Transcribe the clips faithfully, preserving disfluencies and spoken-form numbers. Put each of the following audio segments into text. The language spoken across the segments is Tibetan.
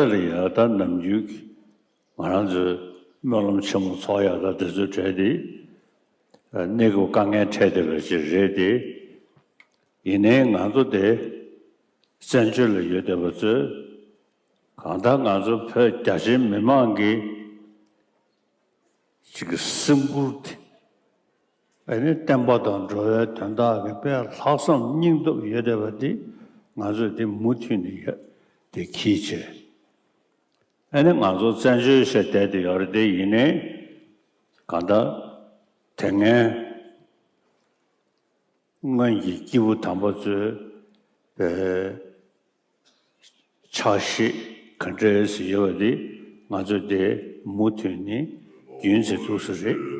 ལ་ཡང་ད་ནམ་རྒྱུན་གྱི་ང་རང་ཚོའི་སྨོན་ལམ་ཆེན་མོ་ཚོགས་ཡག་ད་དེ་ཚོའི་གྲས་དེ་གནས་སྐབས་དཀའ་ངལ་འཕྲད་བསྡད་པ་ཞིག་རེད་དེ། ཡིན་ནའི་ང་ཚོ་དེ་བཙན་བྱོལ་ལ་ཡོད་བསྡད་པ་ཚོས་གང་ལྟར་ང་ཚོ་བོད་རྒྱ་ཆེའི་མི་མང་གི་ཅིག་གི་སེམས་ཁུར་དེ། ཨ་ནི་བསྟན་པ་དང་འགྲོ་བའི་དོན་དག་གི་དཔེ་ལྷག་བསམ་སྙིང་སྟོབས་ཡོད་བསྡད་པ་འདི་ང་ཚོས་འདི་མུ་མཐུད་ནས་ཡོད་དེ་གིས་བྱས། ཨ་ནི་ང་ཚོ་བཙན་བྱོལ་ཞེས་བསྡད་དེ་ཡོད་རེད་དེ། ཡིན་ནའི་གང་ལྟར་དེ་སྔའི་སྔོན་གྱི་སྐྱེས་བུ་དམ་པ་ཚོའི་ཕྱག་བཞེས་ག་འདྲས་ཡོད་པ་དེ་ང་ཚོས་དེ་མུ་མཐུད་ནས་རྒྱུན་ཆད་ཐུབ་ས་རེད།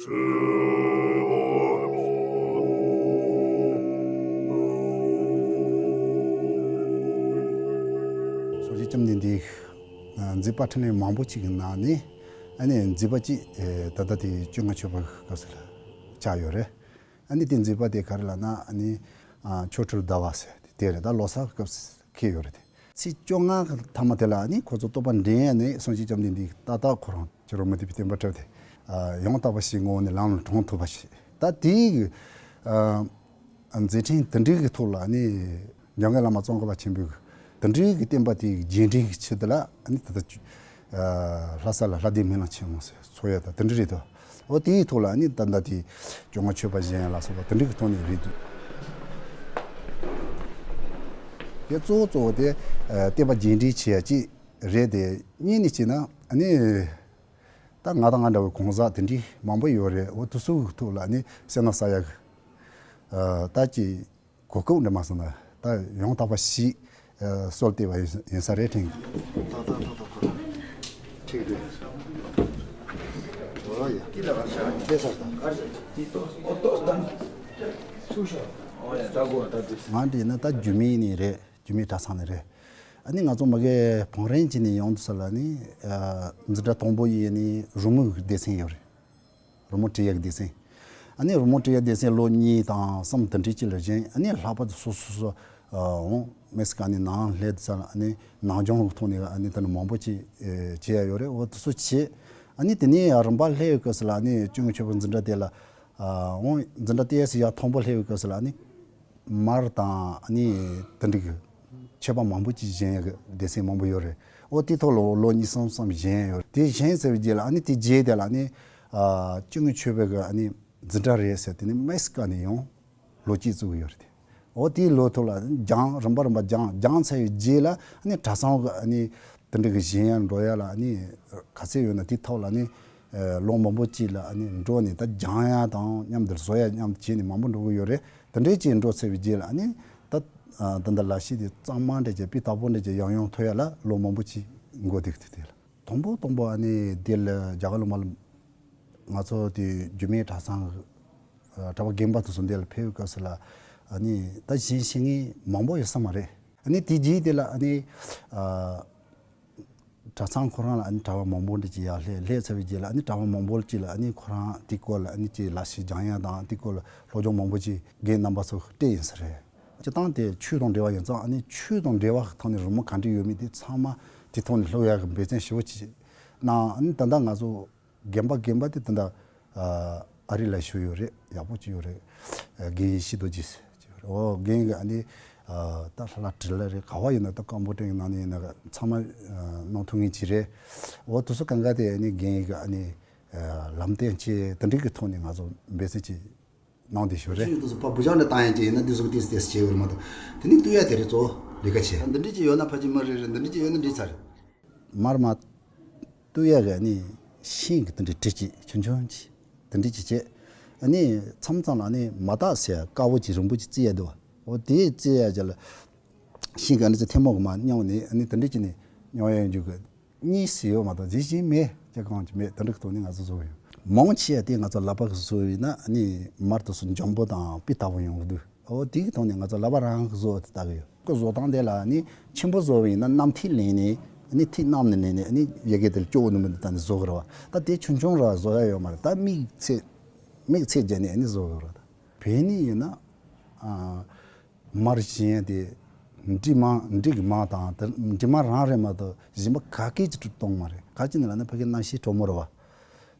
སངས་རྒྱས་བཅོམ་ལྡན་འདས་མཛད་པ་འཕྲིན་ལས་མང་པོ་ཅིག་གི་ནང་ནས་ཨ་ནི་མཛད་པ་གཅིག་ད་ལྟ་དེ་བཅོ་ལྔ་མཆོད་པ་སྐབས་སུ་ལ་ཆགས་ཡོད་རེད། ཨ་ནི་དེ་མཛད་པ་དེ་ག་རེ་ལབ་ན། ཨ་ནི་ཆོ་འཕྲུལ་ཟླ་བ་ཟེར་དེ་རེད། ད་ལོ་གསར་སྐབས་སུ་འཁེལ་ཡོད་རེད་དེ། ཚེས་བཅོ་ལྔ་གི་མཐའ་མ་དེ་ལ་ཨ་ནི་ཁོ་ཚོ་བསྟོད་པ་འགྲན་ཡས་ནས་སངས་རྒྱས་བཅོམ་ལྡན་འདས་ཏག་ཏག་ཁོ་རང་ཕྱི་རོལ་མུ་སྟེགས་པའི་བསྟན་པ་བསྒྲུབས་ཏེ་ཡང་དག་པ་ཞིག་ངོ་བོ་ནས་ལམ་ལ་དྲངས་ཐུབ་པ་ཞིག་ད་དེའི་མཛད་འཕྲིན་དེ་འདྲའི་གི་ཐོག་ལ་ཨ་ནི་འཇམ་མགོན་བླ་མ་ཙོང་ཁ་པ་ཆེན་པོས་དེ་འདྲའི་གི་བསྟན་པ་དེའི་རྗེས་འབྲང་གི་ཆེད་དུ་ལ་ཨ་ནི་ད་ལྟ་ལྷ་ས་ལ་ལྷ་ལྡན་སྨོན་ལམ་ཆེན་མོ་ཟེར་ཚོགས་ཡ་ད་དེ་འདྲ་རེད་དོ། འོ་དེའི་ཐོག་ལ་ཨ་ནི་ད་ལྟ་དེ་བཅོ་ལྔ་མཆོད་པ་བཞེངས་ཡ་ལ་སོགས་པ་དེ་འདྲ་གི་ཐོག་ནས་རེད་འདུག་དེ་གཙོ་བོ་གཙོ་བོ་དེ་བསྟན་པ་རྗེས་འབྲང་བྱེད་ཡ་གཅིག་རེད་དེ། གཉིས་ནས་བྱས་ན་ཨ་ནི་ད་ང་དང་ང་འདྲ་བའི་གང་ཟག་དེ་འདྲའི་མང་པོ་ཡོད་རེད། འོ་དེ་ཚོའི་ཐོག་ལ་ཨ་ནི་སེམས་ན་ས་ཡ་གི་ད་ཅི་གོ་སྐབས་འདྲ་མ་སོང་ན་ད་ཡང་དག་པ་ཞིག་གསོལ་ཏེ་བ་ཡིན་ས་རེད་དྲན་གི། ཐག་ཐག་ཐག་ཐག་ཁོ་ན་ཁྲིག་རེད། འོ་ཡ་ཀི་ལ་གར་ཤ་ཁེ་སར་དང་གར་ཤ་ཅི་ཏོ་ཨོ་ཏོ་དང་ཚུ་ཤོ་ཨོ་ཡ་ད་གོ་ད་དུ་ང་འདི་ན་ད་རྒྱུད་སྨད་ནས་རེད། རྒྱུད་སྨད་གྲྭ་ཚང་ནས་རེད། ཨ་ནི་ང་ཚོ་མ་གི་བང་རིམ་གཅིག་ནས་ཡོང་དུས་ས་ལ་ནི་འཛིན་གྲྭ་དང་པོ་ཡིན་ནི་རི་མོ་གི་སྡེ་ཚན་ཡོད་རེད། རི་མོ་འབྲི་ཡག་སྡེ་ཚན། ཨ་ནི་རི་མོ་འབྲི་ཡག་སྡེ་ཚན་ལོ་གཉིས་དང་གསུམ་དེ་འདྲའི་ཅིག་ལ་བཞེངས། ཨ་ནི་ལྷག་པར་དུ་སོ་སོ་སོ་འོང་མེས་ཀ་ནི་ནང་སླེབས་ས་ལ་ཨ་ནི་ནང་སྦྱོང་གི་ཐོག་ནས་ཨ་ནི་དེ་ནི་མང་པོ་ཅིག་བྱེད་ཡ་ཡོད་རེད། འོ་དེ་ཚོ་བྱེད། ཨ་ནི་དེ་ནས་རིམ་པ་སླེབས་ཡོད་སྐབས་སུ་ལ་ཨ་ནི་བཅོ་ལྔ་མཆོད་པ་འཛིན་གྲྭ་དེ་ལ་འོང་འཛིན་གྲྭ་ཏོག་ཙམ་ཡར་མཐོན་པོ་སླེབས་ཡོད་སྐབས་སུ་ལ་ཨ་ནི། མར་དང་ཨ་ནི་དེ་འདྲ་གི་མཆོད་པ་མང་པོ་ཅིག་བཞེངས་ཡག་གི་སྡེ་ཚན་མང་པོ་ཡོད་རེད། འོ་དེ་ཐོག་ལ་ལོ་གཉིས་གསུམ་གསུམ་བཞེངས་ཡོད་རེད། དེ་བཞེངས་ཚར་བའི་རྗེས་ལ་ཨ་ནི་དེ་རྗེས་དེ་ལ་ཨ་ནི་བཅོ་ལྔ་མཆོད་པའི་གི་ཨ་ནི་འཛིན་གྲྭ་རེད་ཟེར་དེ་ནི་མེས་ཀ་ནས་ཡང་ལོ་གཅིག་བཙུགས་ཡོད་རེད། འོ་དེའི་ལོ་ཐོག་ལ་སྦྱངས་རིམ་པ་རིམ་པ་སྦྱངས་སྦྱངས་ཚར་བའི་རྗེས་ལ་ཨ་ནི་གྲྭ་ཚང་གི་ཨ་ནི། དེ་འདྲ་གི་བཞེངས་ཡ་འགྲོ་ཡ་ལ་ཨ་ནི་ག་ཚད་ཡོད་ན་དེ་ཐོག་ལ་ཨ་ནི་ལོ་མང་པོ་ཅིག་ལ་ཨ་ནི་འགྲོ་ནས་ད་སྦྱང་ཡ་དང་མཉམ་དུ་བཟོ་ཡ་མཉམ་དུ་བྱས་ནས་མང་པོ་འགྲོ་གི་ཡོད་རེད། དེ་འདྲའི་ཅིག་འགྲོ་ཚར་བའི་རྗེས་ལ་ཨ་ནི་ད་ད་ལྟ་ལག་ཤེས་དེ་གཙང་མ་འདྲ་ཅིག་སྤུས་དག་པོ་འདྲ་ཅིག་ཡང་ཡང་ཐོན་ཡ་ལ་ལོ་མང་པོ་ཅིག་འགོར་བསྡད་ཀྱི་འདུག་དེ་ལ་དང་པོ་དང་པོ་ཨ་ནི་དེ་ལ་རྒྱ་གར་ལུང་པ་ལ་ང་ཚོ་དེ་རྒྱུད་སྨད་གྲྭ་ཚང་གི་གྲྭ་པ་རྒན་པ་དེ་ཚོ་འདི་ལ་ཕེབས་སྐབས་སུ་ལ་ཨ་ནི་ད་གཞན་ཤེས་མཁན་མང་པོ་ཡོད་ས་མ་རེད། ཨ་ནི་དེ་རྗེས་དེ་ལ་ཨ་ནི། གྲྭ་ཚང་ཁོ་རང་ལ་ཨ་ནི་གྲྭ་པ་མང་པོ་འདྲ་ཅིག་ཡར་སླེབས་སླེབས་ཚར་བའི་རྗེས་ལ་ཨ་ནི་གྲྭ་པ་མང་པོ་ཅིག་ལ་ཨ་ནི་ཁོ་རང་དེ་སྐོར་ལ་ཨ་ནི་ཅིག་ལག་ཤེས་སྦྱང་ཡ་དང་དེ་སྐོར་ལ་སློབ་སྦྱོང་མང་པོ་ཅིག་རྒན་རྣམ་པ་ཚོ་སྤྲད་ཡིན་ས་རེད། སྤྱིར་བཏང་དེ་ཆོས་དང་འབྲེལ་བ་ཡིན་ཙང་ཨ་ནི་ཆོས་དང་འབྲེལ་བ་ཐོག་ནས་རི་མོ་ག་འདྲ་ཡོད་མེད་དེ་ཚང་མ་དེ་ཐོག་ནས་སློབ་ཡ་གི་འབད་བརྩོན་ཞེ་པོ་ཅིག་གནང་། ཨ་ནི་ད་ལྟ་ང་ཚོ་རྒན་པ་རྒན་པ་དེ་ད་ལྟ་ཨ་རི་ལ་བཞུགས་ཡོད་རེད། ཡག་པོ་ཅིག་ཡོད་རེད། རྒན་ཡེ་ཤེས་རྡོ་རྗེ་ཟེར་ཅིག་ཡོད་རེད། འོ་རྒན་གྱི་ཨ་ནི་ད་ལྷ་ལྷ་བྲིས་ལ་རེད། ག་བ་ཡིན་ན་ད་ཀམ་པུ་ཊར་གྱི་ནང་ནས་ཡིན་ན་ཚང་མ་གནང་ཐུབ་མཁན་ཅིག་རེད། འོ་དེ་ཚོ་གང་ག་དེ་ཨ་ནི་རྒན་གྱི་ཨ་ནི་ལམ་སྟོན་བྱས་དེ་འདྲའི་གི་ཐོག་ནས་ང་ཚོ་འབད་བརྩོན་ཅིག་གནང་བསྡད་ཞོར་རེད། ཆུ་དེ་ཚོ་ཕར་བུ་ཆག་འདྲ་བཏང་ཡ་ཅིག་ཡིན་ན་དེ་ཚོ་གི་ཏེས་ཏེས་བྱེད་འོས་མ་གཏོགས་དེ་ནི་བཏུ་ཡ་དེ་རེད། གཙོ་བོ་ལས་ཀ་བྱེད་འདི་འདྲ་ཅིག་ཡོད་ན་ཕ་ཅིག་མ་རེད་རེད། འདི་འདྲ་ཅིག་ཡོད་ན་འགྲིག་ཚར་རེད། མར་མ་བཏུ་ཡ་གི་ཨ་ནི་ཤིང་གི་དེ་འདྲ་གྲི་ཅིག་ཆུང་ཆུང་ཅིག་དེ་འདྲ་ཅིག་བྱས། ཨ་ནི་མཚམས་མཚམས་ལ་ཨ་ནི་མ་དག་ཟེར་དཀར་པོ་ཅིག་རིང་པོ་ཅིག་བརྩི་ཡ་འདུག་འོ་དེ་བརྩི་ཡ་ཅིག་ལ་ཤིང་གི་ཨ་ནི་ཅིག་ཐལ་མོ་གི་མར་སྙོང་ནས་ཨ་ནི་དེ་འདྲ་ཅིག་ནས་སྙོང་ཡ་ཡོང་རྒྱུ་གི་གཉིས་སུ་ཡོད་མ་གཏོགས་གཞན་གཞན་མེད། ཅི་གང་ཅི་མེད། དེ་འདྲ་གི་ཐོག་ནས་ང་ཚོ་བཟོ་གི་ཡོད། མང་ཆེ་བ་དེ་ང་ཚོ་ལག་པ་གིས་བཟོ་བས་ན་ཨ་ནི་མར་དེ་ཚོ་འཇམ་པོ་དང་སྤུས་དག་པོ་ཡོང་གི་འདུག་འོ་དེ་གི་ཐོག་ནས་ང་ཚོ་ལག་པ་རང་གིས་བཟོ་བ་དེ་ལྟ་གི་ཡོད། ཁོ་བཟོ་སྟངས་དེ་ལ་ཨ་ནི་ཆེན་པོ་བཟོ་བས་ན་གནམ་ཐིག་ལེན་ནས་ཨ་ནི་ཐིག་གནམ་ནས་ལེན་ནས་ཨ་ནི་ཡ་གི་དེ་ལ་སྐྱོ་བོ་ནུ་མི་འདི་ལྟ་ནས་བཟོ་གི་རེད་བ། ད་དེ་ཆུང་ཆུང་ར་བཟོ་ཡ་ཡོད་མ་རེད། ད་དམིགས་ཚད་དམིགས་ཚད་བརྒྱབ་ནས་ཨ་ནི་བཟོ་གི་རེད། ད་བས་ནི་ཡིན་ན་ཨ། མར་བཞེངས་ཏེ་ འབྲི་མ་འབྲི་གི་མ་དང་དེ་འབྲི་མ་རང་རེད་མ་གཏོགས་གཞན་པ་ག་གེ་ཅིག་གཏོང་མ་རེད། ག་ཅི་ནི་ལབ་ན་ཕ་གི་གནམ་གཤིས་དྲོ་མོ་རེད་བ།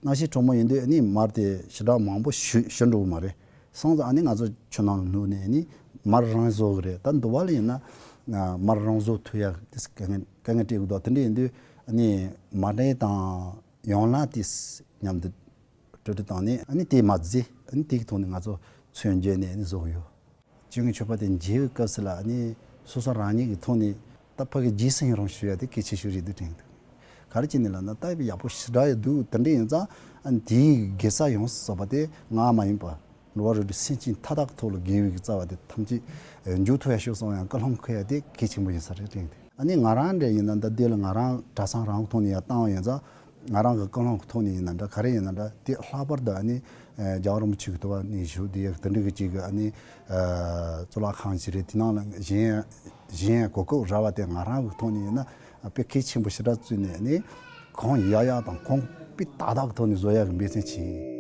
གནམ་གཤིས་དྲོ་མོ་ཡིན་དུས་ཨ་ནི་མར་དེ་ཞེ་དྲག་མང་པོ་ཞུ་ཞུ་འགྲོ་གི་མ་རེད། སོང་ཙང་ཨ་ནི་ང་ཚོ་ཆུ་ནང་ལ་ལྷུང་ནས་ཨ་ནི་མར་རང་བཟོ་གི་རེད། ད་འདི་བ་ལ་ཡིན་ན་མར་རང་བཟོ་ཐུབ་ཡག་དེ་དཀའ་ངལ་དཀའ་ངལ་འཕྲད་གི་འདུག་དེ་འདྲ་ཡིན་དུས་ཨ་ནི་མ་འདྲེན་དང་ཡང་ལ་དེ་མཉམ་དུ་གྲོས་བསྡུར་བཏང་ནས་ཨ་ནི་དེ་མ་བརྫི་ཨ་ནི་དེ་གི་ཐོག་ནས་ང་ཚོ་ཚོན་བརྒྱབ་ནས་ཨ་ནི་བཟོ་གི་ཡོད། སྤྱི་ཡོངས་མཆོད་པ་དེ་མཇལ་བའི་སྐབས་སུ་ལ་ཨ་ནི་སོ་སོ་རང་ཉིད་ཀྱི་ཐོག་ནས་ད་ཕ་གི་རྗེས་སུ་ཡི་རང་ཞུ་ཡ་དེ་གལ་ཆེ་ཤོས་རེད་འདུག་དྲན་འདུག་ག་རེ་བྱས་ནས་ལབ་ན་ད་ཡག་པོ་ཞེ་དྲག་ཡོད་འདུག་དེ་འདྲ་ཡིན་ཙང་ཨ་ནི་དེའི་དགེ་རྩ་ཡོང་ས་བ་དེ་ང་མ་ཡིན་པ་འགྲོ་བ་རིགས་དྲུག་སེམས་ཅན་མཐའ་དག་གི་ཐོག་ལ་དགེ་བའི་གི་རྩ་བ་དེ་ཐམས་ཅད་འཇུག་ཐུབ་ཡ་ཤོག་གསུང་ཡང་བཀའ་སློབ་ཁོ་ཡ་དེ་གལ་ཆེན་པོ་ཡིན་ས་རེད་དྲན་འདུག་ཨ་ནི་ང་རང་འདྲ་ཡིན་ན་ད་དེ་ལ་ང་རང་གྲྭ་ཚང་རང་གི་ཐོག་ནས་ཡ་བཏང་བ་ཡིན་ཙང་། ང་རང་གི་ཀུན་སློང་གི་ཐོག་ནས་ཡིན་ན་འདྲ་ག་རེ་ཡིན་ན་འདྲ་དེ་ལྷག་པར་དུ་ཨ་ནི་རྒྱལ་བ་རིན་པོ་ཆེ་གི་ཐུབ་པ་ནས་ཞུ་དེ་ཡག་དེ་འདྲ་གི་ཅིག་གི་ཨ་ནི་གཙུག་ལག་ཁང་ཞིག་རེད། དེ་ནང་ལ་གཞན་གཞན་གོ་སྐབས་རག་པ་དེ་ང་རང་གི་ཐོག་ནས་ཡིན་ན་དཔེ་གལ་ཆེན་པོ་ཞེ་དྲག་བརྩིས་ནས་ཨ་ནི་གང་ཡག་ཡག་དང་གང་དཔེ་ཏག་ཏག་གི་ཐོག་ནས་བཟོ་ཡག་གི་འབད་བརྩོན་བྱེད།